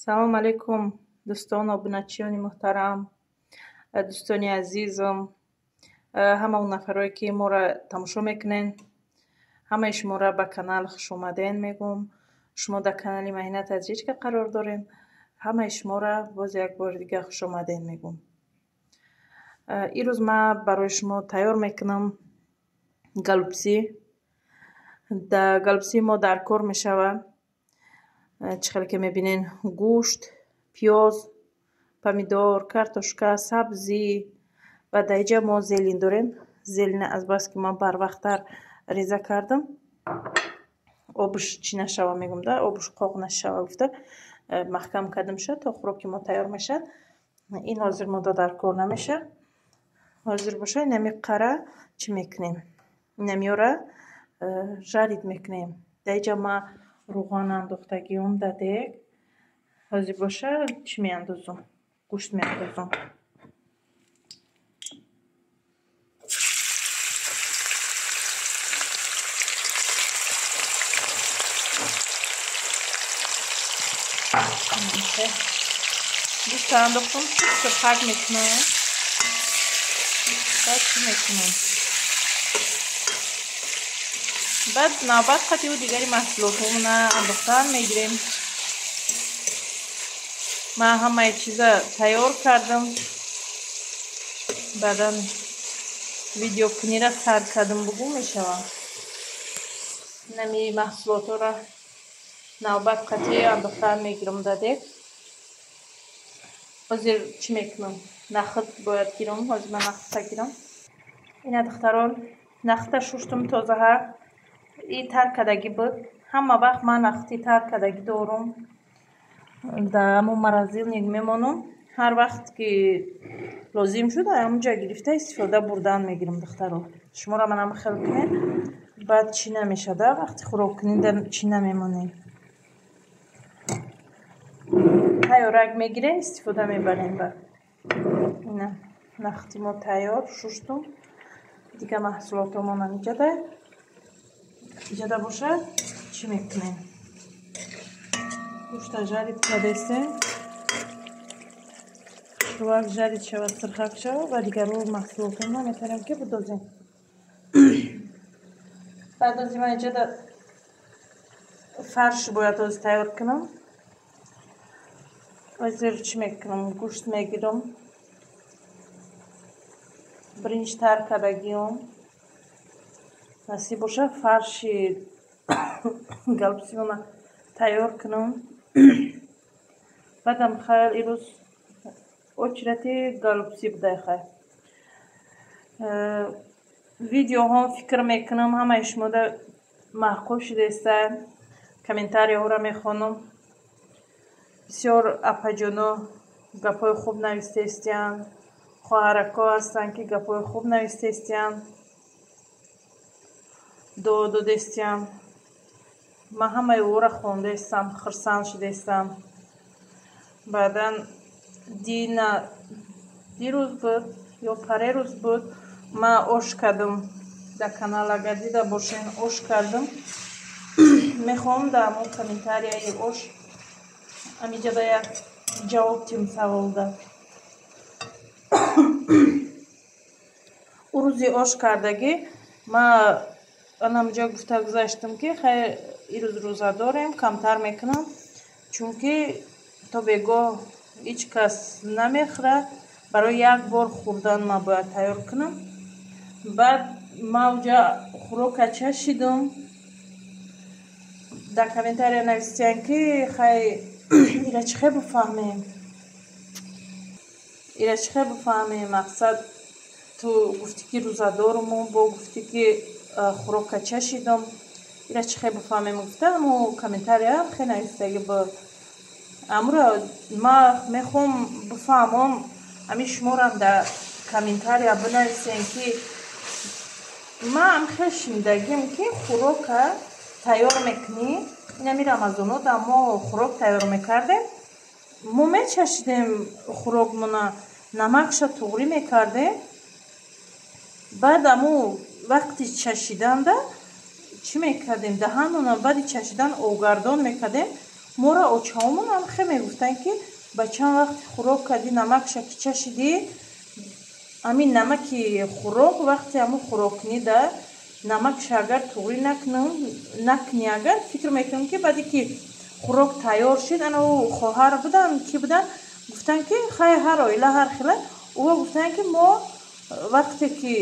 Салом алейкум, дӯстон, обуначиёни муҳтарам, дӯстони азизам, ҳама он нафарое ки моро тамошо мекунен, ҳамаи шуморо ба канал хушомаден мегӯм. Шумо дар канали Маҳина Таҷичка қарор дорем. Ҳамаи шуморо боз як бори дига хушомаден мегӯм. Ирӯз ман барои шумо тайёр мекунам голубцы. Дар голубцы мо дар кор мешавад, чӣ хеле ки мебинен, гӯшт, пиёз, помидор, картошка, сабзӣ ва дар инҷа мо зелень дорем. Зелень азбаски ман барвақттар реза кардам, обуш чӣ нашава мегӯм, да обуш қоқ нашава гуфта маҳкам кардамша то хӯроки мо тайёр мешавад. Ин ҳозир мода дар кор намешавад. Ҳозир боша инами қара чӣ мекунем? Инамиёра жарить мекунем. Дар инҷа ман равған андохтагиём дар дег. Ҳозир боша чӣ меандозам? Гӯшт меандозам. Гӯшта андохтам, сирхак мекунам. Баъд чӣ мекунам? Баъд навбат қатъи дигари маҳсулотҳомона андохтан мегирем. Ман ҳамаи чиза тайёр кардам. Баъдан видеокунира сар кардам, бугӯ мешавад. Инами маҳсулотҳоро навбат қатъи андохтан мегирам дар дег. Ҳозир чӣ мекунам? Нахӯд бояд гирам. Ҳозир ман нахӯдта гирам. Ина духтарон, нахӯдта шуштум тозаҳа. И тар кардагӣ буд. Ҳама вақт ман нахӯди тар кардагӣ дорум. Дар ҳамон морозилник мемонам. Ҳар вақт ки лозим шуд, ҳамонҷа гирифта истифода бурдан мегирам, духтаро. Шуморо манам хел кунед, баъд чӣ намешада, вақти хӯроккунӣ чӣ намемонед. Тайёрак мегирем, истифода мебарем. Баъд ина нахӯди мо тайёр, шуштум. Дига маҳсулотҳомон ҳамиҷада. Иҷода бошад, чӣ мекунем? Гӯшта жарить кардастем. Шӯрвак жарить шавад, сирхак шавад ва дигару маҳсулотҳоро метавонем ки бидозем. Баъд аз ман иҷода фарш бояд ҳозир тайёр кунам. Ҳозир чӣ мекунам? Гӯшт мегирам. Биринҷ тар кардагиём. Насиб боша фарши голубцы мона тайёр кунам. Баъдам хайр, ирӯз очереди голубцы будай хайр. Видеоҳом фикр мекунам ҳамаи шумода маъқул шудаиста. Комментарияҳоро мехонам. Бисёр апаҷоно гапҳои хуб навистаистиянд. Хоҳаракҳо ҳастанд ки гапҳои хуб навистаистиянд. Дуо додаистиям. Ман ҳамаи ӯро хондаистам, хурсанд шудаистам. Баъдан дина дирӯз буд ё парерӯз буд, ман ош кардам дар канал, агар дида бошен, ош кардам. Мехоҳам дар ҳамон комментарияи ош ҳамиҷода як ҷавоб тим саволда. Ӯ рӯзи ош кардагӣ ман анамҷо гуфта гузаштам ки хайр, ирӯз рӯза дорем, камтар мекунам, чунки то бегоҳ ҳеҷ кас намехӯрад. Барои як бор хӯрдан ман бояд тайёр кунам. Баъд ман уҷа хӯрока чашидам. Дар комментария навистиянд ки хай ира чӣ хел бифаҳмем? Ира чӣ хел бифаҳмем? Мақсад ту гуфтӣ ки рӯза доруму бо гуфтӣ ки хӯрока чашидам. Ира чӣ хел бифаҳмем гуфта, амо комментария хел навистагӣ буд. Амро ман мехоҳам бифаҳмам, ҳамин шуморам дар комментария бинависем ки ман хел шунидагим ки хӯрока тайёр мекунӣ. Инами рамазоно дар мо хӯрок тайёр мекардем. Мо мечашидем хӯрокмона, намакша туғрӣ мекардем. Баъд аму вақти чашиданда чӣ мекардем? Даҳанмона баъди чашидан огардон мекардем. Моро очаомон ҳам хе мегуфтанд, ки ба чанд вақти хӯрок кардӣ, намакша ки чашидӣ, ҳамин намаки хӯрок вақти ҳамун хӯроккунӣ да намакша агар туғрӣ накунӣ, агар фикр мекунам, ки баъде ки хӯрок тайёр шид, ана ӯ хоҳар будан, ки будан, гуфтанд, ки хай, ҳар оила ҳар хела. Ӯ гуфтанд, ки мо вақте ки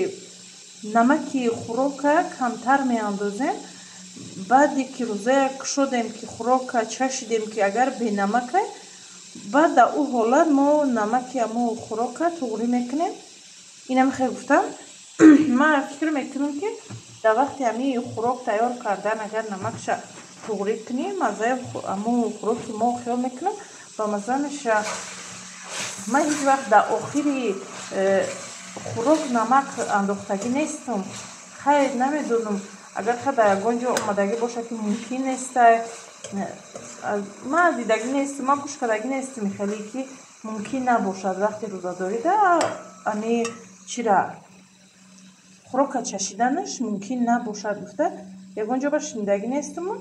намаки хӯрока камтар меандозем, баъде ки рӯзая кушодем, ки хӯрока чашидем, ки агар бенамакай, баъд дар ӯ ҳолат мо намаки ҳамун хӯрока туғрӣ мекунем. Инам хел гуфтам. Ман фикр мекунам, ки дар вақти ҳамин хӯрок тайёр кардан агар намакша туғрӣ кунӣ, маззаи ҳамун хӯроки мо, хиёл мекунам, ба мазза мешавад. Ман ҳеҷ вақт дар охири хӯрок намак андохтагӣ нестам. Хайр, намедонам, агар ха дар ягон ҷо омадагӣ бошад, ки мумкин нестай, ман дидагӣ нестам, ман гӯш кардагӣ нестам хеле, ки мумкин набошад вақти рӯзадорида ами чира хӯрока чашиданаш мумкин набошад гуфта, ягон ҷо ба шунидагӣ нестаму.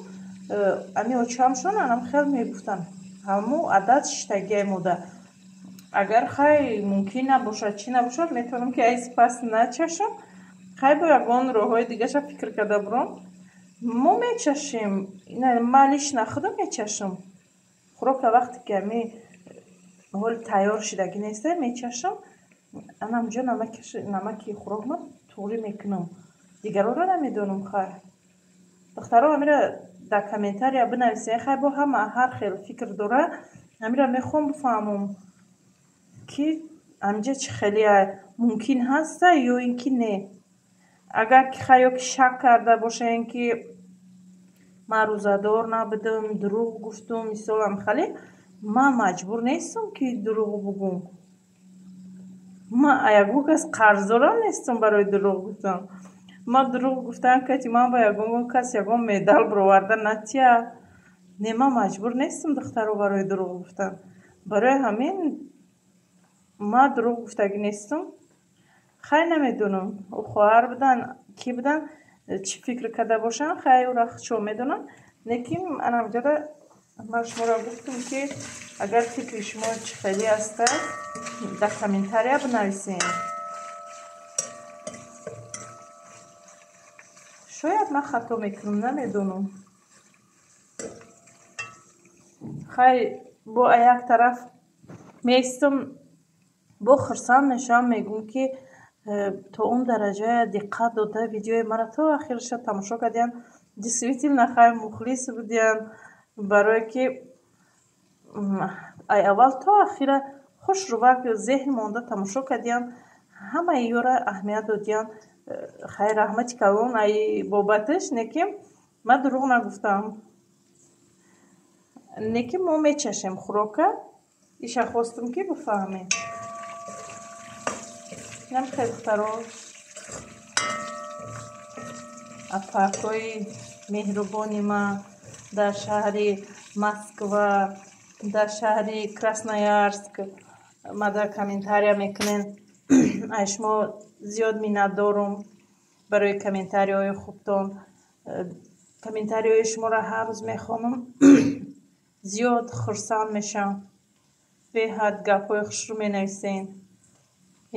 Ами очамшон анам хел мегуфтанд, ҳаму адад шиштагиай мода. Агар хай мумкин набошад, чӣ набошад, метавонам, ки айси пас начашам. Хай, бо ягон роҳҳои дигаша фикр карда буром. Мо мечашем, ман лично худам мечашам хӯрока, вақте ки ами ҳоли тайёр шидагӣ неста, мечашам, анамҷо намаки хӯрок ма туғрӣ мекунам. Дигаронро намедонам. Хай, духтаро, ҳамира дар комментария бинависед. Хай, бо ҳама ҳар хел фикр дора. Ҳамира мехоҳам бифаҳмам, ки ҳаминҷа чӣ хеле мумкин ҳаста ё ин ки не. Агар ки хай, ё ки шак карда бошем, ки ман рӯзадор набудам, дурӯғ гуфтум, мисолам, хеле ман маҷбур нестам, ки дурӯғ бугӯм. Ман ягон кас қарздорам нестам барои дурӯғ гуфтан. Ман дурӯғ гуфтан кати ман ба ягон кас ягон медал бироварда натия. Не, ман маҷбур нестам, духтаро, барои дурӯғ гуфтан. Барои ҳамин ман дурӯғ гуфтагӣ нестам. Хай, намедонам, ӯ хоҳар будан, кӣ будан, чӣ фикр карда бошанд, хай, ӯра худшон медонанд. Лекин анамҷода ман шуморо гуфтам, ки агар фикри шумо чӣ хеле аста, дар комментария бинависед. Шояд ман хато мекунам, намедонам. Хай, бо як тараф меистам, бо хурсанд мешавам, мегӯм, ки то он дараҷа диққат дода видеои маро то ахириша тамошо кардиянд. Действительно, хай, мухлис будиянд, барое ки ай аввал то ахира хушрувак зеҳн монда тамошо кардиянд, ҳамаи ёра аҳамият додиянд. Хай, раҳмати калон ай бобаташ. Не ки ман дурӯғ нагуфтам, не ки мо мечашем хӯрока. Иша хостам, ки бифаҳмед. Инам хел, духтаро, апакҳои меҳрубони ман дар шаҳри Москва, дар шаҳри Красноярск мада комментария мекунед. Ай шумо зиёд миннатдорум барои комментарияҳои хубтон. Комментарияҳои шуморо ҳар рӯз мехонам, зиёд хурсанд мешавам. Беҳад гапҳои хушрӯ менависед.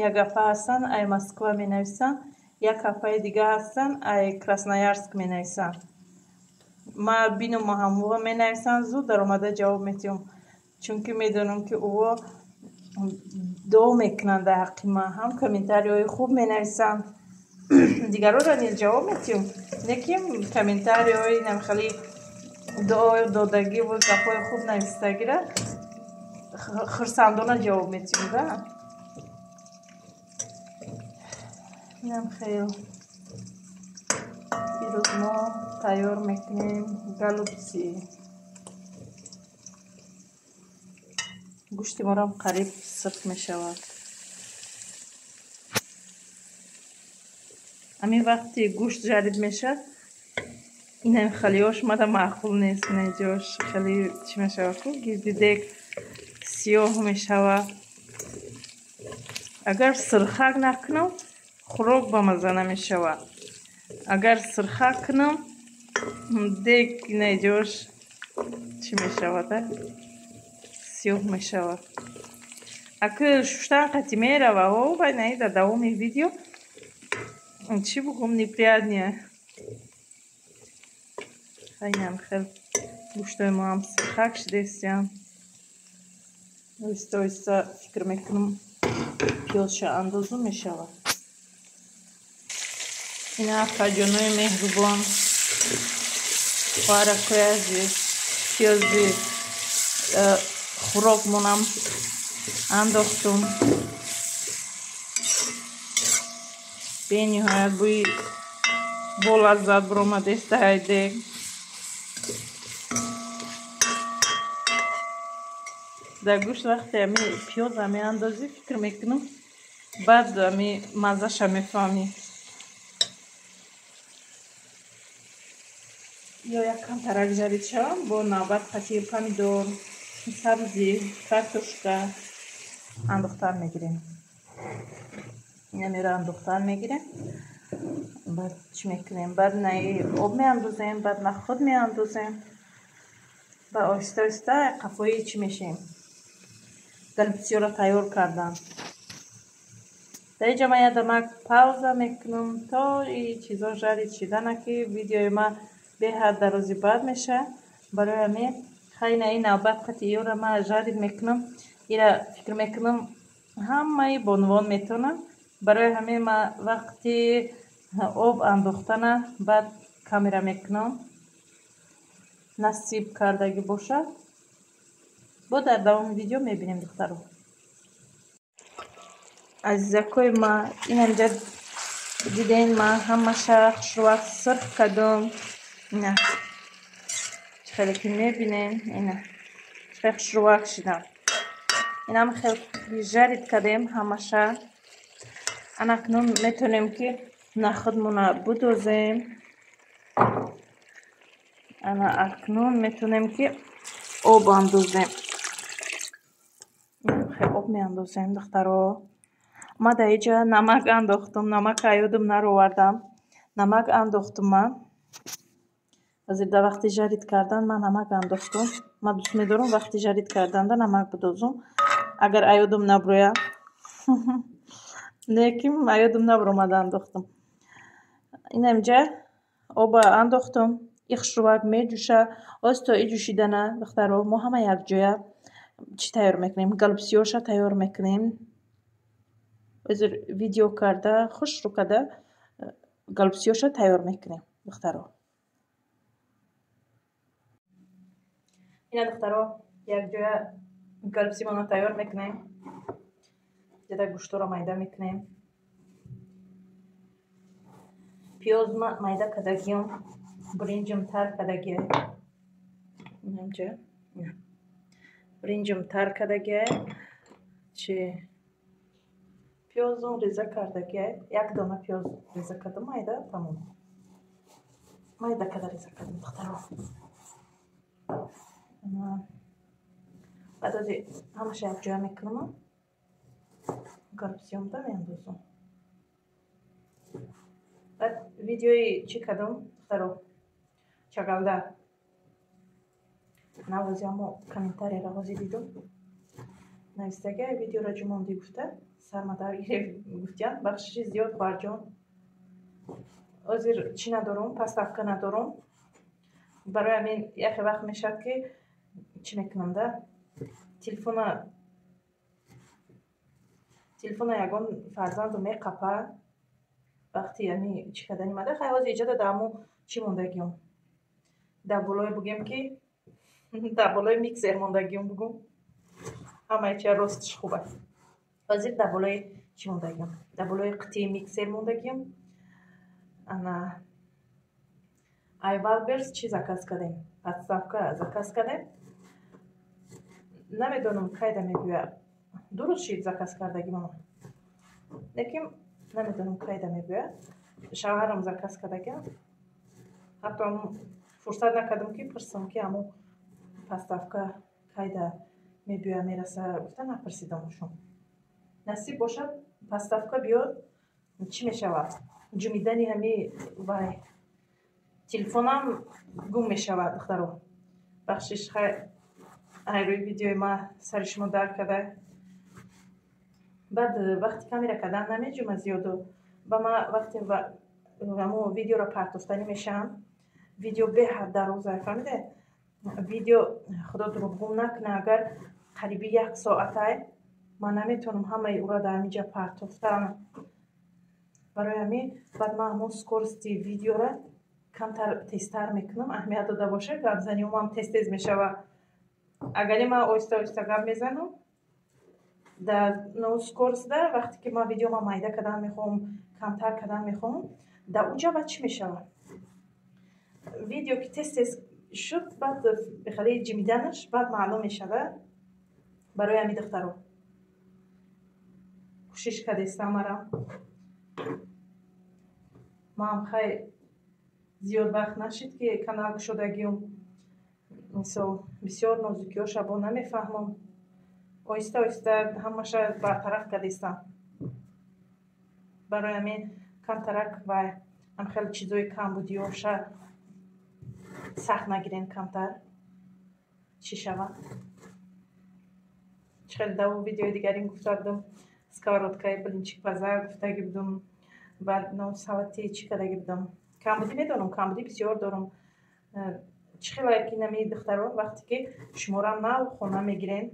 Як апа ҳастанд, ай Москва менависанд, як апаи дига ҳастанд, ай Красноярск менависанд. Ман бинум, ҳамвоға менависанд, зуд даромада ҷавоб метиҳам, чунки медонам, ки ӯво дуо мекунанд дар ҳаққи ман, ҳам комментарияҳои хуб менависанд. Дигаронро низ ҷавоб метиҳам, лекин комментарияҳои намхели дуо додагиву гапҳои хуб нависагира хурсандона ҷавоб метиҳам да. Инам хел, ирӯз мо тайёр мекунем голубцы. Гӯшти морам қариб сирх мешавад. Ҳамин вақти гӯшт жарид мешавад, инам халиёш мада маъқул нест. Инаҷош хеле чӣ мешавад ку, гирди дег сиёҳ мешавад. Агар сирхак накунам, хӯрок ба мазза намешавад. Агар сирхак кунам, дег инаҷош Чӣ мешавад? Сиёҳ мешавад. Аки шуштан қати мерава, о, вай наида давоми видео. Чӣ бугум, неприятно. Хайнам хел гӯштои мо ҳам сирхак шидестиям. Оҳиста оҳиста фикр мекунам пиёзша андозу мешавад. Ина апаҷонои меҳрубон, хоҳаракои азиз, пиёзи хӯрокмонам андохтум. Бениҳоят бӯи болаззат баромадеста ҳайдег. Дар гӯшт вақте ами пиёза меандозӣ, фикр мекунам, баъд ами маззаша мефаҳмӣ. Ё якам тарак жарид шавам, бо навбат қати помидор, сабзӣ, картошка андохтан мегирем. Инамеро андохтан мегирем. Баъд чӣ мекунем? Баъд наи об меандозем, баъд нахуд меандозем. Ба оҳиста оҳиста қафои чӣ мешем? Голубцыёро тайёр кардан. Дар инҷа ман якдамак пауза мекунам, то и чизо жарид шидана, ки видеои ман беҳад дарози бад мешавад. Барои ҳамин хайна ин навбат қати ёра ман жарид мекунам. Ира фикр мекунам ҳамаи бонувон метавонанд. Барои ҳамин ман вақти об андохтана баъд камера мекунам. Насиб кардагӣ бошад. Бо дар давоми видео мебинем, духтаро. Азизакои ма, инамҷа диден, ма ҳамаша хушрӯвак сирх кардум. Ина чӣ хеле ки мебинем, ина чӣ хеле хушрӯвак шидам. Инам хел жарид кардем ҳамаша. Анакнун метавонем ки нахудмона будозем. Ана акнун метавонем ки об андозем. Хел об меандозем, духтаро. Ма дар инҷа намак андохтум, намака ёдам наровардам. Намак андохтум ман. Ҳозир дар вақти жарид кардан ман намак андохтум. Ман дӯст медорам вақти жарид карданда намак бидозум. Агар аёдам наброяд. Лекин аёдам набаромада андохтум. Инамҷа оба андохтум. И хушрӯвак меҷӯша. Оз то и ҷӯшидана, духтаро, мо ҳама якҷоя чӣ тайёр мекунем? Голубцыёша тайёр мекунем. Ҳозир видео карда, хушрӯ карда голубцыёша тайёр мекунем, духтаро. Ина духтаро, якҷоя голубцымона тайёр мекунем. Ҷада гӯштора майда мекунем. Пиёз майда кардагиам, биринҷам тар кардагиам. Инамҷа биринҷам тар кардагиам. Чи пиёзум реза кардагиам. Як дона пиёз реза кардам, майда, тамом. Майда карда реза кардам, духтаро. Баъд ози ҳамаша якҷоя мекунам. Голубцыёмда меандозам. Баъд видеои чӣ кардам, духтаро? Чагалда. Навози ҳамо комментарияро ҳозир дидум. Навистагия видеоро ҷумонди гуфта, сармадар гирифт гуфтиян. Бахшиши зиёд, хоҳарҷон. Ҳозир чӣ надорум, поставка надорум. Барои ҳамин яхе вақт мешавад ки чӣ мекунам да? Телефона ягон фарзанду меқапа. Вақти ами чӣ кардани мада, хай ҳозир иҷода дар ҳамун чӣ мондагиём. Дар болое бугем ки дар болои миксер мондагиём бугум. Ҳамаи чия ростиш хуб аст. Ҳозир дар болои чӣ мондагиём? Дар болои қитъи миксер мондагиём. Ана ай Wildberries чӣ заказ кардем? Подставка заказ кардем. Намедонам кайда мебиёяд. Ду рӯз шид заказ кардагимон. Лекин намедонам кайда мебиёяд. Шавҳарам заказ кардагиам. Ҳатто фурсат накардам ки пурсам ки ҳамун подставка кайда мебиёяд, мераса, гуфта напурсидам шум. Насиб бошад подставка биёд, чӣ мешавад? Ҷумидани ҳами вай телефонам гум мешавад, духтаро. Бахшиш, хай, ай рӯи видеои ма сари шумо дард карда. Баъд вақти камера кардан намеҷума зиёду. Ба ма вақте амо видеоро партофтанӣ мешавам, видео беҳад дароза, фаҳмиде? Видео, худо дурӯғгум накунад, агар қариби як соатай, ман наметавонам ҳамаи ӯро дар ҳаминҷа партофтан. Барои ҳамин баъд ман ҳамон скорости видеоро камтар тезтар мекунам. Аҳамият дода бошед, гапзаниҳомам тез тез мешавад. Агари ман оҳиста оҳиста гап мезанам, дар скоростда, вақте ки ман видеома майда кардан мехоҳам, камтар кардан мехоҳам, дар уҷа баъд чӣ мешавад? Видео ки тез тез шуд, баъд хеле ҷимиданаш баъд маълум мешавад. Барои ҳамин, духтаро, кӯшиш кардестам. Марам маам хай зиёд вақт нашид, ки канал кушодагиюм, мисол, бисёр нозукиҳоша бо намефаҳмам. Оҳиста оҳиста ҳамаша бартараф кардестам. Барои ҳамин камтарак ва ҳам хеле чизои камбудиҳоша сахт нагирем, камтар чӣ шавад. Чӣ хеле даву видеои дигарин гуфта будам, сковородкаи блинчик паза гуфтаги будам, баъд салати чӣ кардаги будам. Камбудӣ медонам, камбудӣ бисёр дорам. Чӣ хеле ки нами, духтарон, вақте ки шумора нав хона мегирен,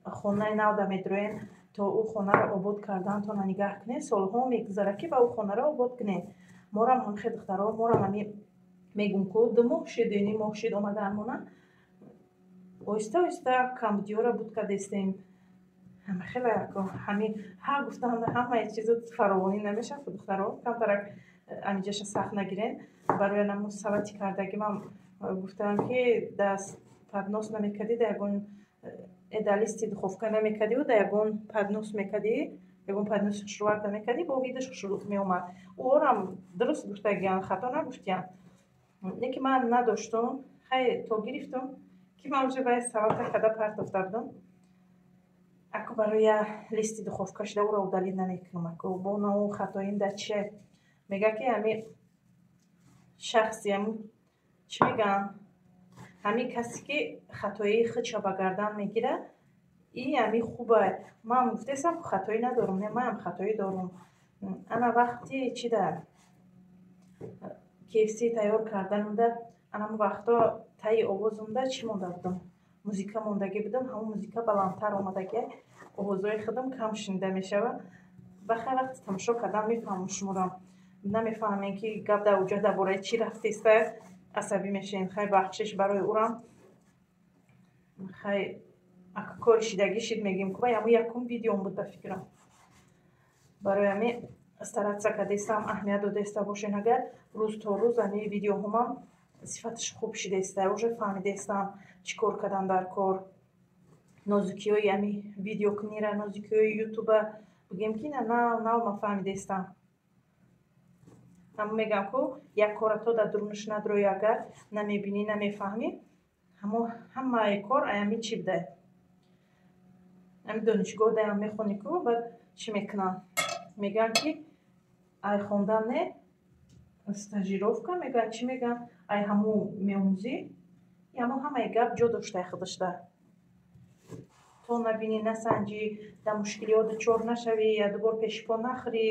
хонаи навда медроен, то ӯ хонаро обод кардантона нигаҳ кунед, солҳо мегузарад, ки ба ӯ хонаро обод кунед. Морам ҳамхе, духтаро, морам ҳами мегум ку 2 моҳ шид, 2,5 моҳ шид омадаамона, оҳиста оҳиста камбудиҳоро буд кардестем. Хеле ҳами ҳа гуфтам, ҳамаи чизо фаровонӣ намешавад, духтаро, камтарак амиҷаша сахт нагирен. Барои наму салати кардагӣ ман гуфтам, ки даст поднос намекардӣ, да ягон да листи духовка намекардиу да ягон поднос мекардӣ, ягон подноси хушрӯвак намекардӣ, бо видаш хушрӯ меомад. Ӯорам дуруст гуфтагиан, хато нагуфтиям. Не ки ман надоштум, хай, то гирифтум, ки ман уже вай салата када партофта будам. Аку барои я листи духовка шуда ӯро удалить намекунам. Аку бо нао хатоим дар чие? Мега, ки ҳами шахси, ҳами чӣ мегӯянд, ҳамин касе ки хатоии худша ба гардан мегирад, и ҳами хуба. Ман гуфтаистам, хатоӣ надорам. Не, манам хатоӣ дорам. Ана вақти чи дар KFC тайёр карданумда, анам вақто таи овозумда чӣ монда будам? Музика мондагӣ будам. Ҳамон музика баландтар омадагӣ, овозҳои худам кам шунида мешавад. Ба хай, вақти тамошо кардан мефаҳмам, шуморам намефаҳмем, ки гап дар уҷа дар бораи чӣ рафтеста, асабӣ мешавем. Хай, бахшиш барои ӯрам. Хай, ака, кори шидагӣ шид, мегӯем ку, вай ҳамо якум видеом буд ба фикрам. Барои ҳамин стараться кардестам, аҳамият додаиста бошен, агар рӯз то рӯз ҳамин видеоҳомам сифаташ хуб шидаиста, уже фаҳмидаистам, чӣ кор кардан дар кор, нозукиҳои ҳами видеокунира, нозукиҳои ютуба, бигӯем ки на нав нав ман фаҳмидаистам. Ҳамо мегӯям ку, як кора то дар дурунаш надрои, агар намебинӣ, намефаҳмӣ. Ҳамо ҳамаи кор аями чӣ будай, ҳами донишгоҳ даям мехонӣ ку, баъд чӣ мекунанд? Мегӯянд, ки ай хондан не, стажировка мегӯянд, чӣ мегӯянд, ай ҳамун меомӯзӣ. Ҳамо ҳамаи гап ҷо доштай худашда. То набинӣ, насанҷӣ, дар мушкилиҳо дучор нашавӣ, якдубор пеши по нахӯрӣ,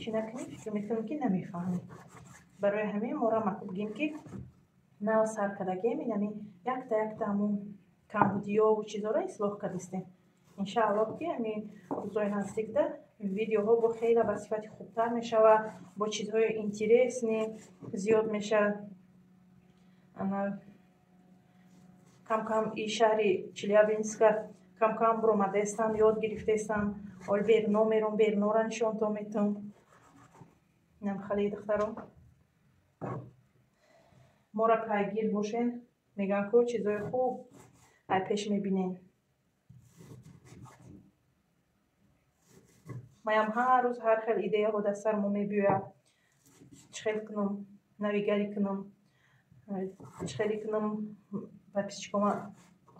чӣ накунӣ, фикр мекунӣ, ки намефаҳмӣ. Барои ҳамин морам аку бигем, ки нав сар кардагем, инами якта якта ҳамун камбудиёву чизоро ислоҳ кардистем. Иншааллоҳ, ки ҳамин рӯзҳои наздикда видеоҳо бо хеле ба сифати хубтар мешавад, бо чизҳои интересный зиёд мешавад. Кам-кам и шаҳри Челябинска кам-кам буромадаистам, ёд гирифтаистам. Оли беруно мером, берунора нишонтон метавам. Инам хали, духтарон, моро пайгир бошен. Мегӯянд ку, чизҳои хуб ай пеш мебинем. Маям ҳар рӯз ҳар хел идеяҳо дар сармо мебиёяд: чӣ хел кунам, навигарӣ кунам, чӣ хеле кунам, подписчикома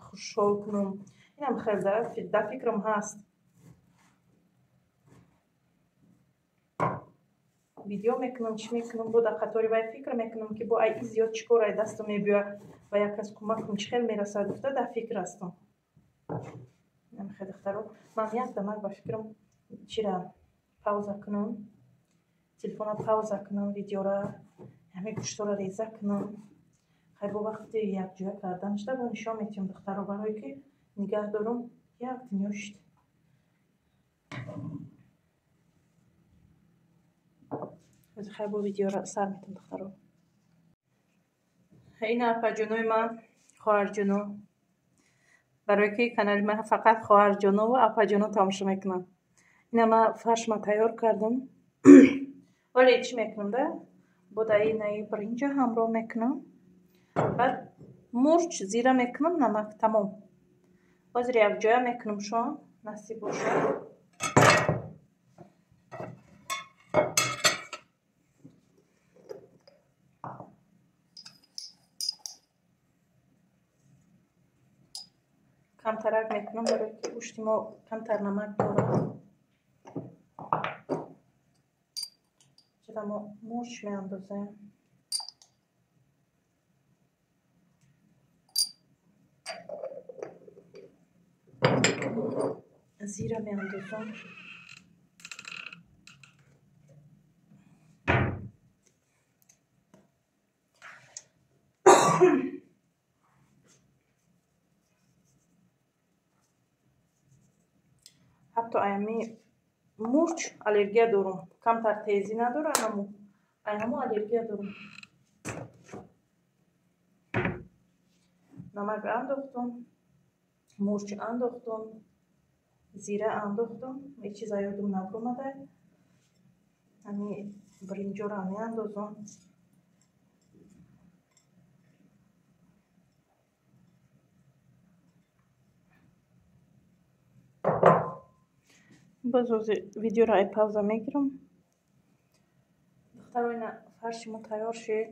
хушҳол кунам. Инам хел дар фикрам ҳаст. Видео мекунам, чӣ мекунам, бо дар қатори вай фикр мекунам, ки бо ай и зиёд чӣ кор ай дастам мебиёяд ва як кас кӯмак кунам, чӣ хел мерасад гуфта дар фикр ҳастам. Намехе духтаро, ман як дамак ба фикрам чира пауза кунам, телефона пауза кунам, видеора ҳамин гӯштора реза кунам. Хай бо вақти якҷоя кардан шуда бо нишон метиҳам духтаро, барое ки нигаҳ дорум як дунё шуд. Хай бо видеора сар метам духтаро. Ина апаҷонои ман, хоҳарҷоно, барое ки канали ман фақат хоҳарҷоно ва апаҷоно тамошо мекунанд. Ина ман фаршма тайёр кардам. Вале чӣ мекунам да? Бо даи наи биринҷа ҳамроҳ мекунам. Баъд мурч зира мекунам, намак, тамом. Ҳозир якҷоя мекунам шон, насиб бошад. Камтарак мекунам, барое ки гӯшти мо камтар намак дорад. Чида мо мурч меандозем. Зира меандозам. Ҳатто аями мурч аллергия дорум. Камтар тезӣ надорам, аммо аямо аллергия дорум. Намак андохтум, мурч андохтум, зира андохтум. Ҳеҷ чиз ёдум набуромада. Ами биринҷоро меандозам. Боз ҳозир видеоро ай пауза мегирам. Духтаро, ина фарши мо тайёр шуд.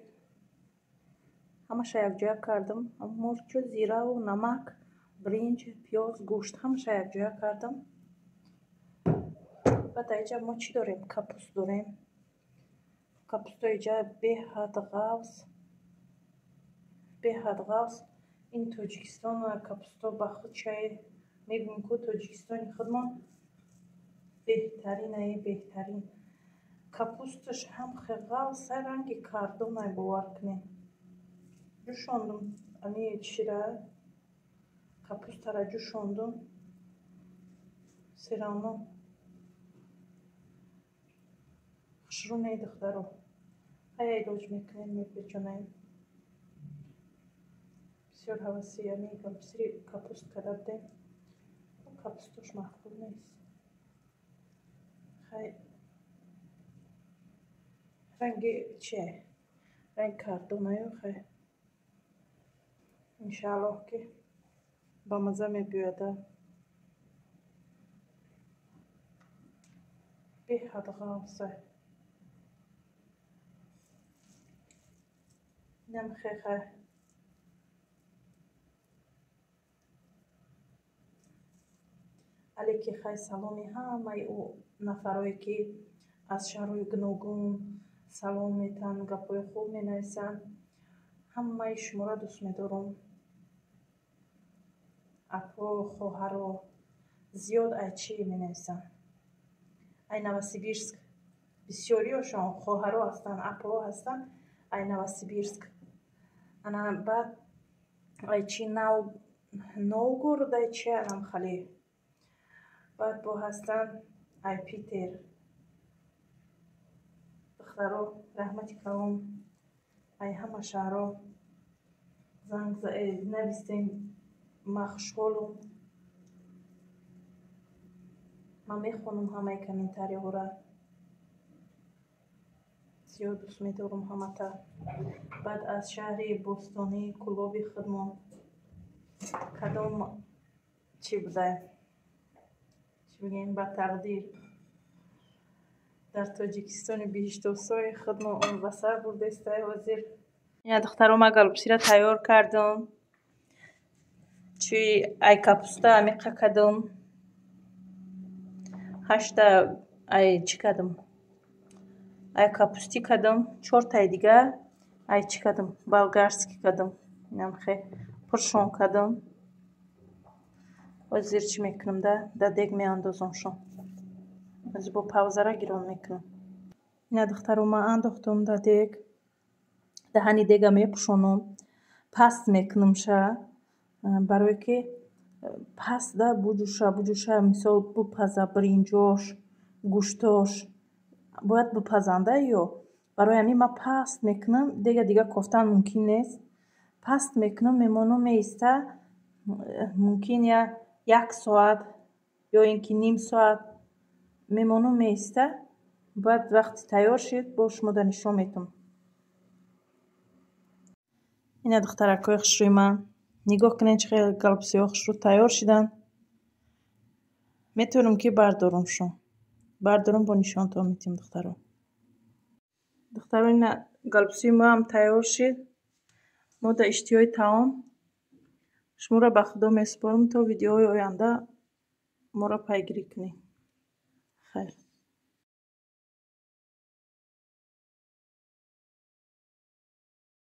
Ҳамаша якҷоя кардам. Мурчу, зираву, намак, биринҷ, пиёз, гӯшт ҳамаша якҷоя кардам. Баъд дар инҷа мо чӣ дорем? Капуст дорем. Капусто инҷа беҳад ғафз, беҳад ғафз. Ин Тоҷикистон капусто ба худ чай мегӯем ку Тоҷикистони худмон беҳтарин, ай беҳтарин. Капусташ ҳам хел ғафз, ранги кардонай, бовар кунед. Ҷӯшондум ами чира капустара ҷӯшондум, все равно хушрӯ не духтаро. Ҳай илоҷ мекунем, мепечонаем. Бисёр ҳаваси ами галбсири капуст карда будем. Капустош маъқул нест. Хай ранги чие? Ранги кардонаю. Хай иншааллоҳ ки ба мазза мебиёяда. Беҳад ғафза. Инам хай. Але ки хай саломи ҳамаи ӯ нафарое ки аз шаҳрҳои гуногун салом метаҳанд, гапҳои хуб менависанд, ҳамаи шуморо дӯст медорам. Апо, хоҳаро зиёд ай чӣ менависанд? Ай Новосибирск. Бисёриёшон хоҳаро ҳастанд, апоҳо ҳастанд ай Новосибирск. Ана баъд ай чи Новгород, ай чи анам хали. Баъд бо ҳастанд ай Питер. Духтаро, раҳмати калом ай ҳама шаҳрҳо занг навистем, ман хушҳолум. Ман мехонам ҳамаи комментариҳоро. Зиёд дӯст медорам ҳамата. Баъд аз шаҳри бостонии Кӯлоби худмон кадом чӣ будай? Чӣ бигӯем, ба тақдир дар Тоҷикистони биҳиштосои худмон он ба сар бурдестай ҳозир. Ина духтаро, ман галбсира тайёр кардам. Чи ай капуста амиқа кардам. Ҳашта ай чӣ кардам? Ай капустӣ кардам, чортаи дига ай чӣ кардам, болгарский кардам. Инам хе пуршон кардам. Ҳозир чӣ мекунам, да дег меандозамшон. Ҳозир бо паузара гирон мекунам. Ина, духтаро, ман андохтам дар дег. Даҳани дега мепӯшонам, паст мекунамша, барое ки паст да буҷӯша, буҷӯша, мисол, бипаза. Биринҷош, гӯштош бояд бипазанда ё. Барои ҳамин ман паст мекунам дега, дига кофтан мумкин нест. Паст мекунам, мемонам, меиста, мумкин як соат ё ин ки ним соат мемонам, меиста. Баъд вақте тайёр шид, бо шумода нишон медиҳам. Ина, духтаракҳои хушрӯи ман, нигоҳ кунед, чӣ хел голубцыҳо хушрӯ тайёр шиданд. Метавонам ки бардорамшон, бардорам, бо нишонтон медиҳам, духтаро. Духтаро, ина голубцыи моам тайёр шид. Мо дар иштиҳои таом. Шуморо ба Худо месупорам, то видеоҳои оянда моро пайгирӣ кунед. Хайр.